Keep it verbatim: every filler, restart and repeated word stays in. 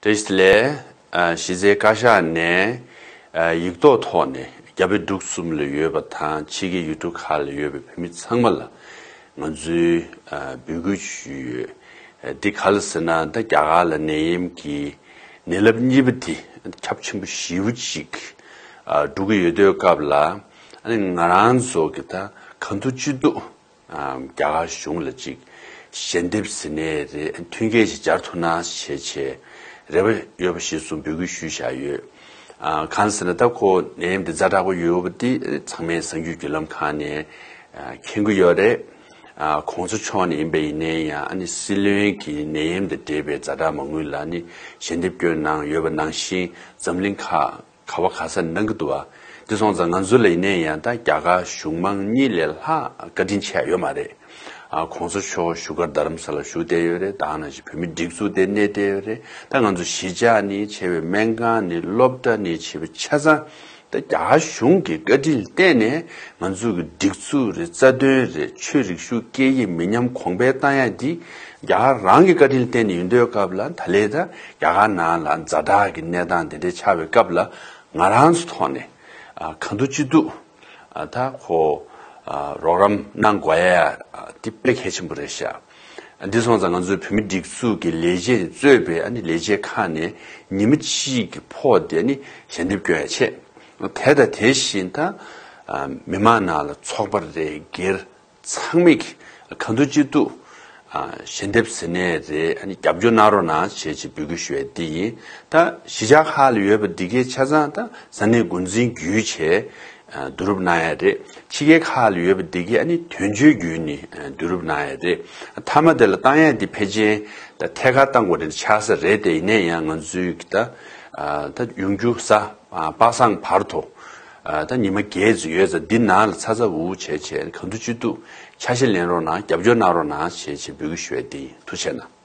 བཀྲ་ཤིས་བདེ་ལེགས། ཨ། གཞིས་རྩེ་བཀའ་ཤག་ནས། ཨ། ཡིག་ཐོག་ཐོག་ནས་རྒྱ་བལ་འབྲུག་གསུམ་ལ་ཡོད་པ་དང་ཕྱི་རྒྱལ་ཡུལ་གྲུ་ཁག་ལ་ཡོད་པའི་བོད་མི་ཚང་མ་ལ་ང་ཚོས། ཨ། འབོད་སྐུལ་ཞུས་ཡོད། ཨ། འདི་ག་ལ་ཟེར་ན། ད་རྒྱ་གར་ལ་ནད་ཡམས་ཀྱི་ནད་རླབས་གཉིས་པ་འདི་ཁྱབ་ཆེན་པོ་ཞེ་པོ་ཅིག་ཨ། འགྲོ་གི་ཡོད་དུས་སྐབས་ལ། ཨ་ནི་ང་རང་ཚོ་གི་ད་གང་ཐུབ་ཅི་ཐུབ། ཨ། རྒྱ་གར་གཞུང་ལ་ཅིག་ཞལ་འདེབས་ཟེར་ནའི་རེད། མཐུན་རྐྱེན་ཞིག་སྦྱར་ཐུབ་ན་བྱས་བྱས་རེ་བ་ཡོད་པ་གཞིར་བཟུང་འབོད་སྐུལ་ཞུས་བཞག་ཡོད། ཨ། གང་ཟེར་ན། ད་ཁོ་ནད་ཡམས་འདི་ཛ་དྲག་པོ་ཡོད་པ་འདི་ཚང་མས་གསར་འགྱུར་བརྒྱུད་ལམ་ཁག་ནས། ཨ། མཁྱེན་གྱི་ཡོད་རེད། ཨ། གོང་ས་མཆོག་ནས་ཡིན་པ་ཡིན་ནའི་ཡང་། ཨ་ནི་སྲིད་བློན་གྱི་ནད་ཡམས་དང་འབྲེལ་བའི་ཛ་དྲག་མ་དངུལ་ལ་ནི་ཞལ་འདེབས་བསྐྱོན་གནང་ཡོད་པ་ནང་བཞིན། འཛམ་གླིང་ཁག་ག་བ་ག་ས་གནང་གི་འདུག་བ། དེ་སོང་ཙང་ང་ཚོ་ལ་ཡིན་ནའི་ཡང་ད་རྒྱ་གར་གཞུང་མང་གཉིས་ལས་ལྷག་བཀའ་དྲིན་ཆེ་ཡ་ཡོད་མ་རེད། ཨ། གོང་ས་མཆོག་བཞུགས་སྒར་རྡ་རམ་ས་ལ་བཞུགས་བསྡད་ཡོད་རེད། ད་ག་ནང་བཞིན་བོད་མིའི་སྒྲིག་འཛུགས་དེ་གནས་བསྡད་ཡོད་རེད། ད་ང་ཚོ་གཞིས་ཆགས་ནས་བྱས་པའི་སྨན་ཁང་ནས་སློབ་གྲྭ་ནས་བྱས་པའི་ཆ་ཚང་། ད་རྒྱ་གར་གཞུང་གི་བཀའ་དྲིན་ལ་བརྟེན་ནས་ང་ཚོ་གི་སྒྲིག་འཛུགས་རེད། རྩ་དོན་རེད། ཆོས་རིག་གཞུང་སྐད་ཡིག་མི་ཉམས་གོང་འཕེལ་བཏང་ཡ་འདི་རྒྱ་གར་རང་གི་བཀའ་དྲིན་ལ་བརྟེན་ནས་ཡིན་དུས་སྐབས་ལ། ད་ལས་ད་རྒྱ་གར་ནང་ལ་ཛ་དྲག་གི་གནས་སྟངས་དེ་འདྲའི་ཆགས་པའི་སྐབས་ལ། ང་རང་ཚོ་ཐོག་ནས། ཨ། གང་ཐུབ་ཅི་ཐུབ། ཨ། ད་ཁོ། ཨ། རོགས་རམ་གནང་དགོས་ཡ། ཨ། འདི་དཔེ་གལ་ཆེན་པོ་རེད་ཤག་འདི་སོང་ཙང་ང་ཚོའི་བོད་མི་སྒྲིག་འཛུགས་ཀྱི་ལས་བྱེད་གཙོས་པའི། ཨ་ནི་ལས་བྱེད་ཁག་ནས་ཉི་མ་གཅིག་གི་ཕོགས་དེ་ནི་ཞལ་འདེབས་སྐྱོན་ཡ་བྱས། དེ་དང་དེ་བཞིན་ད། ཨ། མི་མང་ནང་ལ་ཚོགས་པ་རེད། སྒེར་ཚང་མས་གང་ཐུབ་ཅི་ཐུབ། ཨ། ཞལ་འདེབས་ཟེར་ནའི་རེད། ཨ་ནི་རྒྱབ་སྐྱོར་གནང་རོགས་གནང་བྱས་བྱས་འབོད་སྐུལ་ཞུ་ཡ་འདི་ཡིན། ད་གཞིས་ཆགས་ཁག་ལ་ཡོད་པ་འདི་གའི་ཆ་ཚང་ད་ས་གནས་འགོ་འཛིན་བརྒྱུད་བྱས། ཨ། བསྡུ་རུབ་གནང་ཡ་རེད། ཕྱི་རྒྱལ་ཁག་ལ་ཡོད་པ་འདི་གའི་ཨ་ནི་དོན་གཅོད་བརྒྱུད་ནས། ཨ། བསྡུ་རུབ་གནང་ཡ་རེད། མཐའ་མ་དེ་ལ་བཏང་ཡ་འདི་ཕལ་ཆེར་ད་ཐད་ཀར་བཏང་དགོས་རེད། ཆགས་ས་རེད། དེ་ཡིན་ནའི་ཡང་ང་ཚོའི་གི་ད། ཨ། ད་ཡོང་རྒྱུ་ས། ཨ། པ་སངས་བར་དུ། ཨ། ད་ཉི་མ་བརྒྱད་ཙམ་ཡོད་ཙང་འདི་ནང་ལ་ཚ་ཚ་འུར་འུར་བྱས་བྱས་གང་ཐུབ་ཅི་ཐུབ་ཆ་ཤས་ལེན་རོགས་གནང་། རྒྱབ་སྐྱོར་གནང་རོགས་གནང་བྱས་བྱས་འབོད་སྐུལ་ཞུ་ཡ་འདི་ཡིན། ཐུགས་རྗེ་གནང་།